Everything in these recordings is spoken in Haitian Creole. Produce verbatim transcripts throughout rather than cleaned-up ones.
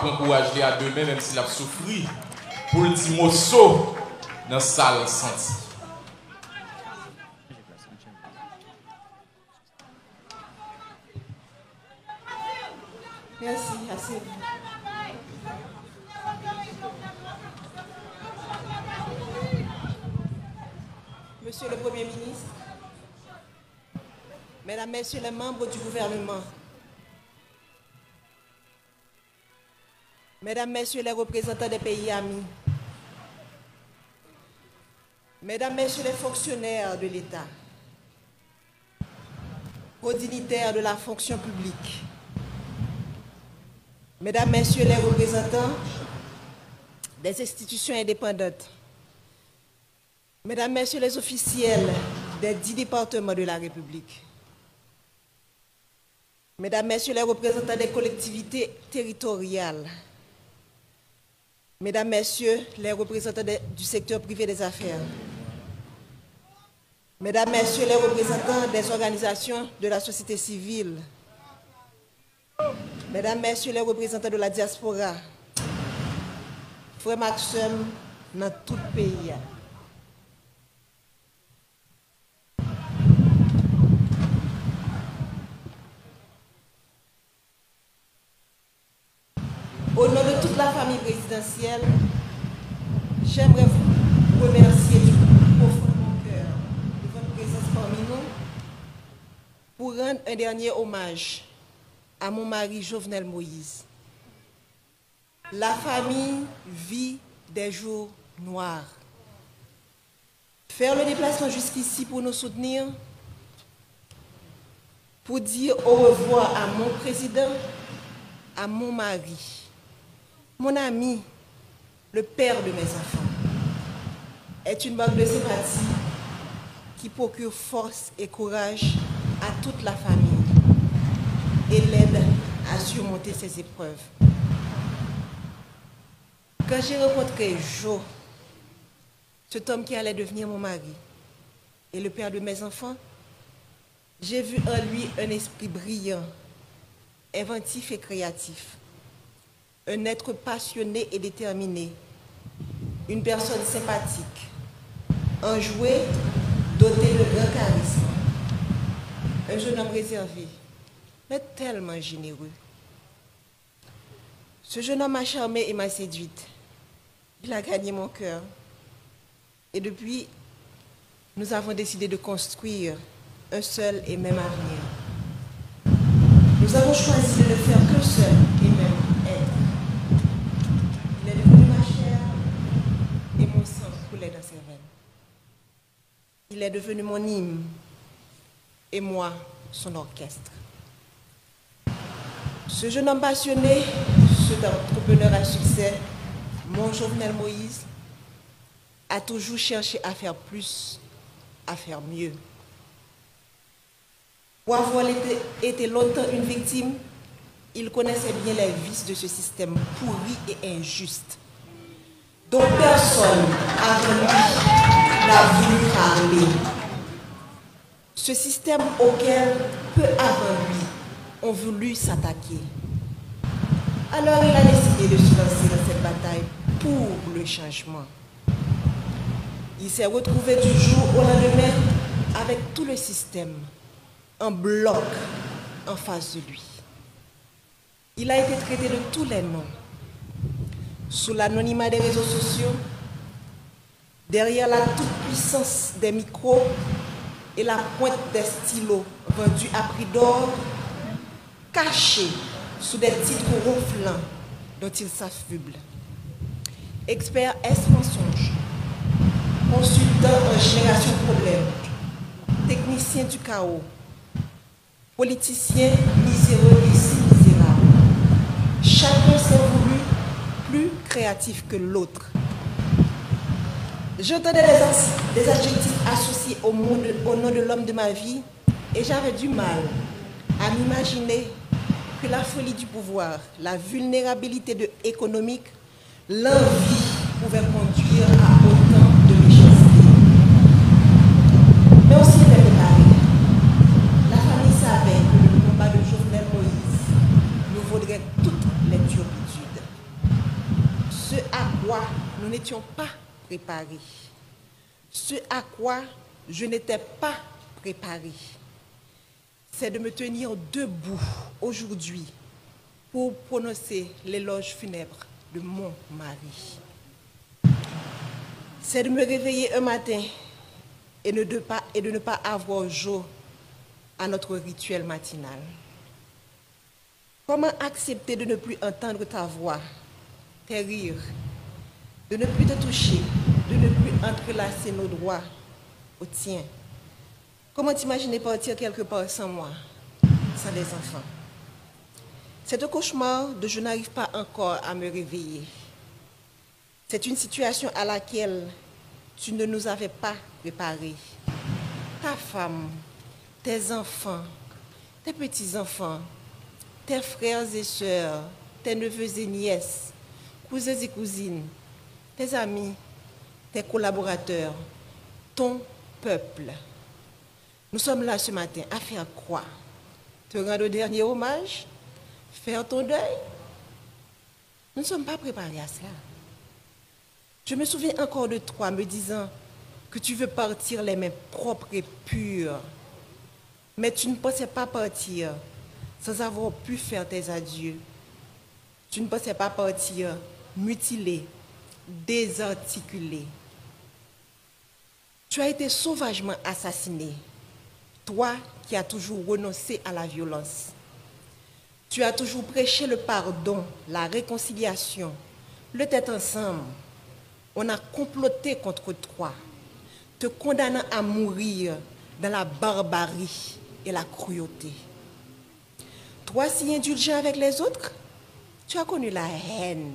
Pran kouraj li a demen, menm si l ap soufri, pou l di moso nan sa l santi. Mèsi, ase. Monsieur le Premier ministre, Mesdames, Messieurs les membres du gouvernement, Mesdames, Messieurs les représentants des pays amis, Mesdames, Messieurs les fonctionnaires de l'État, hauts dignitaires de la fonction publique, Mesdames, Messieurs les représentants des institutions indépendantes, Mesdames, Messieurs les officiels des dix départements de la République, Mesdames, Messieurs les représentants des collectivités territoriales, Mesdames, Messieurs les représentants de- du secteur privé des affaires, Mesdames, Messieurs les représentants des organisations de la société civile, Mesdames, Messieurs les représentants de la diaspora, frè m ak sè m nan tout peyi a. Au nom de toute la famille présidentielle, j'aimerais vous remercier du plus profond de mon cœur de votre présence parmi nous pour rendre un dernier hommage à mon mari Jovenel Moïse. La famille vit des jours noirs. Faire le déplacement jusqu'ici pour nous soutenir, pour dire au revoir à mon président, à mon mari, mon ami, le père de mes enfants, est une marque de sympathie qui procure force et courage à toute la famille et l'aide à surmonter ces épreuves. Quand j'ai rencontré Jo, cet homme qui allait devenir mon mari et le père de mes enfants, j'ai vu en lui un esprit brillant, inventif et créatif, un être passionné et déterminé, une personne sympathique, enjouée, dotée de grand charisme, un jeune homme réservé, mais tellement généreux. Ce jeune homme m'a charmée et m'a séduite. Il a gagné mon cœur. Et depuis, nous avons décidé de construire un seul et même avenir. Nous avons choisi de ne faire qu'un seul et même être. Il est devenu ma chair et mon sang coulait dans ses veines. Il est devenu mon hymne et moi son orchestre. Ce jeune homme passionné, cet entrepreneur à succès, mon Jovenel Moïse, a toujours cherché à faire plus, à faire mieux. Pour avoir été, été longtemps une victime, il connaissait bien les vices de ce système pourri et injuste, dont personne avant lui n'a voulu parler. Ce système auquel peu avant lui ont voulu s'attaquer. Alors il a décidé de se lancer dans cette bataille pour le changement. Il s'est retrouvé du jour au lendemain avec tout le système en bloc en face de lui. Il a été traité de tous les noms. Sous l'anonymat des réseaux sociaux, derrière la toute-puissance des micros et la pointe des stylos vendus à prix d'or, caché sous des titres ronflants dont il s'affuble. Expert S mensonge, consultant en génération de problèmes, technicien du chaos, politicien miséreux et si misérable. Chacun s'est voulu plus créatif que l'autre. J'entendais des, as- des adjectifs associés au, mot de- au nom de l'homme de ma vie et j'avais du mal à m'imaginer que la folie du pouvoir, la vulnérabilité de, économique, l'envie pouvait conduire à autant de méchanceté. Mais on s'y était préparé. La famille savait que le combat de Jovenel Moïse nous vaudrait toutes les turpitudes. Ce à quoi nous n'étions pas préparés. Ce à quoi je n'étais pas préparé, c'est de me tenir debout aujourd'hui pour prononcer l'éloge funèbre de mon mari. C'est de me réveiller un matin et ne, de pas, et de ne pas avoir jour à notre rituel matinal. Comment accepter de ne plus entendre ta voix, tes rires, de ne plus te toucher, de ne plus entrelacer nos doigts au tien? Comment t'imaginer partir quelque part sans moi, sans des enfants? C'est un cauchemar dont je n'arrive pas encore à me réveiller. C'est une situation à laquelle tu ne nous avais pas préparés. Ta femme, tes enfants, tes petits-enfants, tes frères et sœurs, tes neveux et nièces, cousins et cousines, tes amis, tes collaborateurs, ton peuple. Nous sommes là ce matin à faire quoi? Te rendre un dernier hommage? Faire ton deuil? Nous ne sommes pas préparés à cela. Je me souviens encore de toi me disant que tu veux partir les mains propres et pures. Mais tu ne pensais pas partir sans avoir pu faire tes adieux. Tu ne pensais pas partir mutilé, désarticulé. Tu as été sauvagement assassiné, toi qui as toujours renoncé à la violence. Tu as toujours prêché le pardon, la réconciliation, le tête ensemble. On a comploté contre toi, te condamnant à mourir dans la barbarie et la cruauté. Toi si indulgent avec les autres, tu as connu la haine.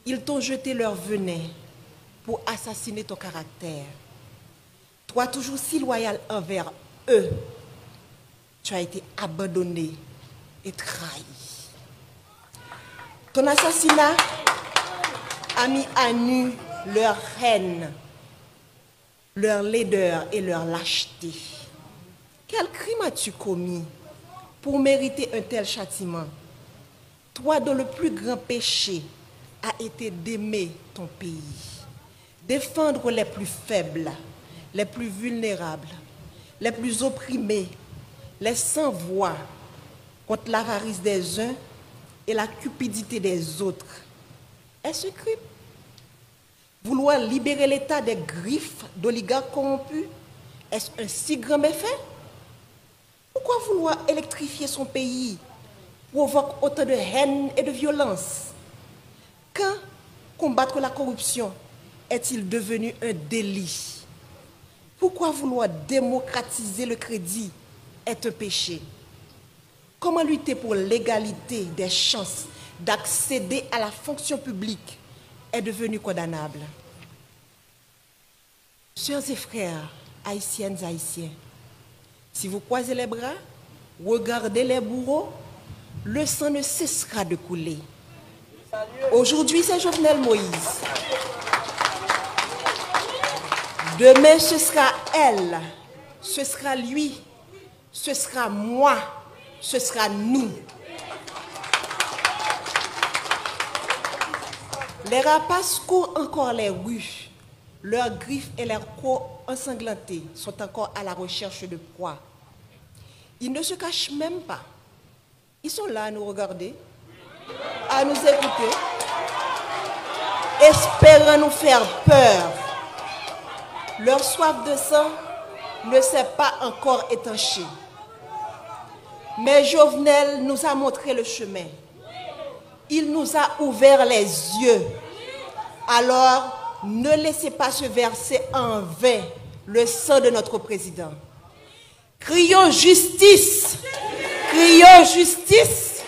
Ils t'ont jeté leur venin pour assassiner ton caractère. Toi toujours si loyal envers eux, tu as été abandonné et trahi. Ton assassinat a mis à nu leur haine, leur laideur et leur lâcheté. Quel crime as-tu commis pour mériter un tel châtiment? Toi dont le plus grand péché a été d'aimer ton pays, défendre les plus faibles, les plus vulnérables, les plus opprimés, les sans voix, contre l'avarice des uns et la cupidité des autres. Est-ce un crime? Vouloir libérer l'État des griffes d'oligarques corrompus, est-ce un si grand méfait? Pourquoi vouloir électrifier son pays provoque autant de haine et de violence? Quand combattre la corruption est-il devenu un délit? Pourquoi vouloir démocratiser le crédit est un péché? Comment lutter pour l'égalité des chances d'accéder à la fonction publique est devenu condamnable? Sœurs et frères, haïtiennes, haïtiens, si vous croisez les bras, regardez les bourreaux, le sang ne cessera de couler. Aujourd'hui, c'est Jovenel Moïse. Demain, ce sera elle, ce sera lui, ce sera moi, ce sera nous. Les rapaces courent encore les rues. Leurs griffes et leurs crocs ensanglantés sont encore à la recherche de proie. Ils ne se cachent même pas. Ils sont là à nous regarder, à nous écouter, espérant nous faire peur. Leur soif de sang ne s'est pas encore étanchée. Mais Jovenel nous a montré le chemin. Il nous a ouvert les yeux. Alors, ne laissez pas se verser en vain le sang de notre président. Crions justice! Crions justice!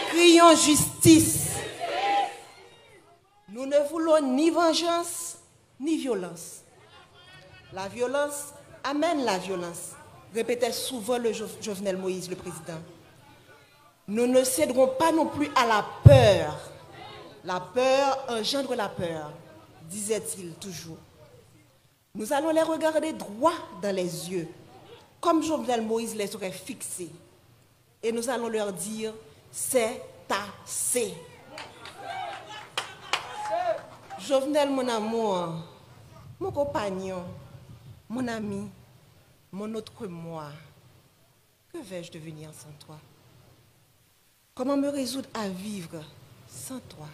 Crions justice! Nous ne voulons ni vengeance, ni violence. La violence amène la violence, répétait souvent le Jo- Jovenel Moïse, le président. Nous ne céderons pas non plus à la peur. La peur engendre la peur, disait-il toujours. Nous allons les regarder droit dans les yeux, comme Jovenel Moïse les aurait fixés. Et nous allons leur dire, c'est assez. Jovenel, mon amour, mon compagnon, mon ami, mon autre moi, que vais-je devenir sans toi? Comment me résoudre à vivre sans toi?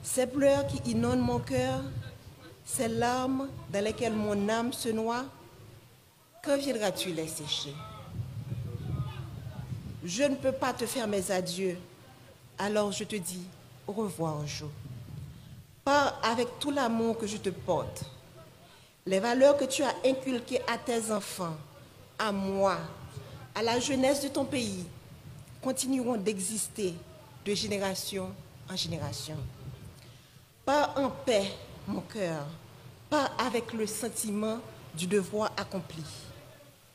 Ces pleurs qui inondent mon cœur, ces larmes dans lesquelles mon âme se noie, quand viendras-tu les sécher? Je ne peux pas te faire mes adieux, alors je te dis au revoir, Jo. Pars avec tout l'amour que je te porte. Les valeurs que tu as inculquées à tes enfants, à moi, à la jeunesse de ton pays continueront d'exister de génération en génération. Pars en paix, mon cœur. Pars avec le sentiment du devoir accompli.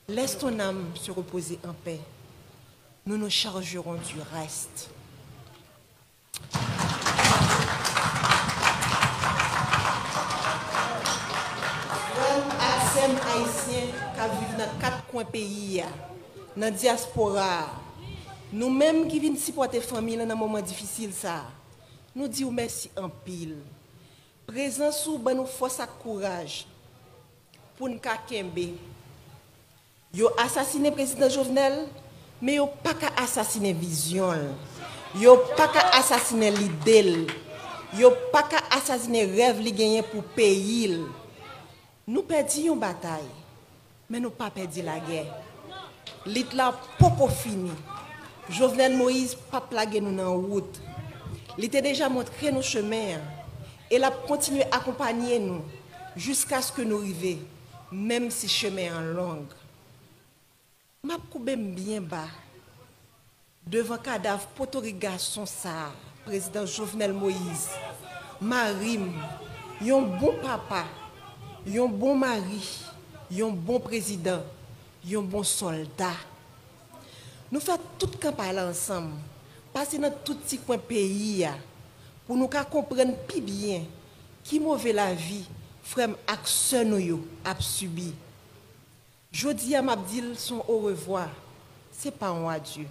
Laisse ton âme se reposer en paix. Nous nous chargerons du reste. Frè m ak sè m ayisyen k ap viv nan kat kwen peyi a, nan dyaspora a, nou menm ki vin sipòte fanmi lan nan moman difisil sa a, nou di w mèsi anpil. Prezans ou ban nou fòs ak kouraj pou n ka kenbe. Yo asasinen Prezidan Jovenel, men yo pa ka asasinen vizyon l. Yo pa ka asasinen lide l. Yo pa ka asasinen rèv li genyen pou peyi l. Nou pèdi yon batay, men nou pa pèdi lagè. Lit la poko fini. Jovenel Moïse p ap lage nou nan wout. Li te deja montre nou chemen an, e l ap kontinye akonpanye nou jiskaske nou rive, menm si chemen an long. M ap koube m byen ba devan kadav potorik gason sa a, Prezidan Jovenel Moïse, mari m, yon bon papa, yon bon mari, yon bon prezidan, yon bon sòlda. Nou fè tout kanpay la ansanm, pase nan tout ti kwen peyi a, pou nou ka konprann pi byen ki move lavi frè m ak sè nou yo ap sibi. Jodi a, m ap di l s on orevwa, se pa yon adye.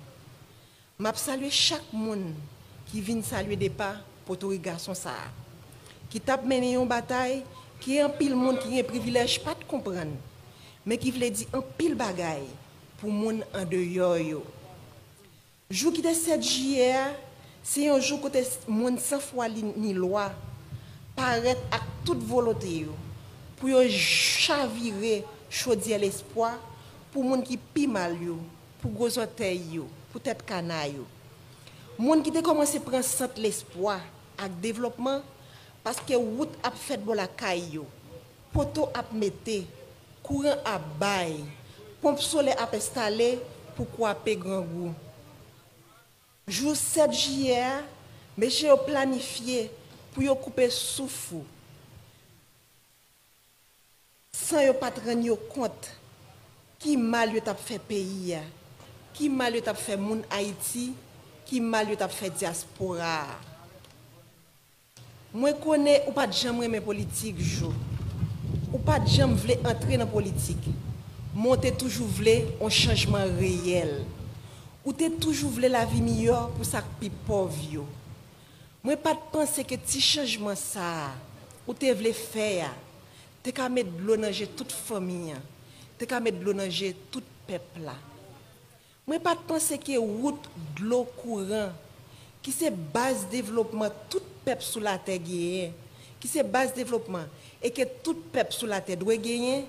M ap salye chak moun ki vin salye depa potorik gason sa a, ki t ap mennen yon batay ke anpil moun ki gen privilèj pa t konprann, men ki vle di anpil bagay pou moun andeyò yo. Jou ki te sèt jiyè a, se yon jou kote s-, moun san fwa li ni lwa parèt ak tout volonte yo pou yo chavire chodyè lespwa pou moun ki pi mal yo, pou gwo zòtèy yo, pou tèt kana yo. Moun ki te kòmanse pran sant lespwa ak devlòpman, paske wout ap fèt bò lakay yo, poto ap mete, kouran ap bay, ponp solè ap enstale pou kwape grangou. Jou sèt jiyè a, mesye yo planifye pou yo koupe souf ou, san yo pa t rann yo kont ki mal yo t ap fè peyi a, ki mal yo t ap fè moun Ayiti, ki mal yo t ap fè dyaspora a. Mwen konnen ou pa t janm renmen politik, Jo. Ou pa t janm vle antre nan politik, men w te toujou vle yon chanjman reyèl. Ou te toujou vle lavi miyò pou sa k pi pòv yo. Mwen pa t panse ke ti chanjman sa a ou te vle fè a te ka met dlo nan je tout fanmi an, te ka met dlo nan je tout pèp la. Mwen pa t panse ke wout, dlo, kouran, ki se baz devlopman tout pèp sou latè genyen, ki se baz devlopman e ke tout pèp sou latè dwe genyen,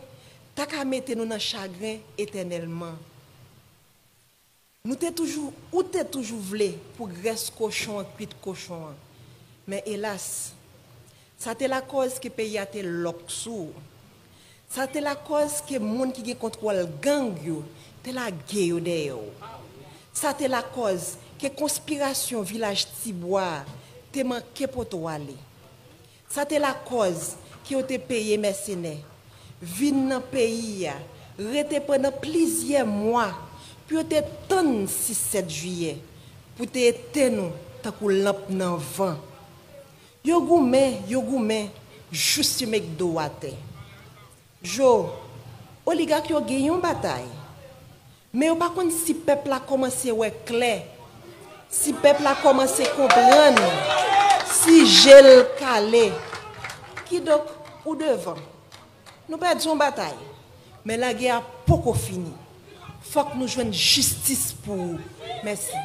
ta ka mete nou nan chagren etènèlman. Nou te toujou, ou te toujou vle pou grès kochon an kwit kochon an. Men elas, sa te lakòz ke peyi a te lòk sou ou. Sa te lakòz ke moun ki gen kontwòl gang yo te lage yo dèyè w. Sa te lakòz ke konspirasyon Vilaj Tibwa a te manke pote w ale. Sa te lakòz ke yo te peye mèsenè vin nan peyi a, rete pandan plizyè mwa pou yo te tann sis sèt jiyè pou te etenn ou tankou lanp nan van. Yo goumen, yo goumen, jous yo met do w atè. Jo, oligak yo gen yon batay, men yo pa konn si pèp la kòmanse wè klè, si pèp la kòmanse konprann, Si je l kale. Kidonk, ou devan. Nou pèdi yon batay, men lagè a poko fini. Fòk nou jwenn jistis pou ou. Mèsi.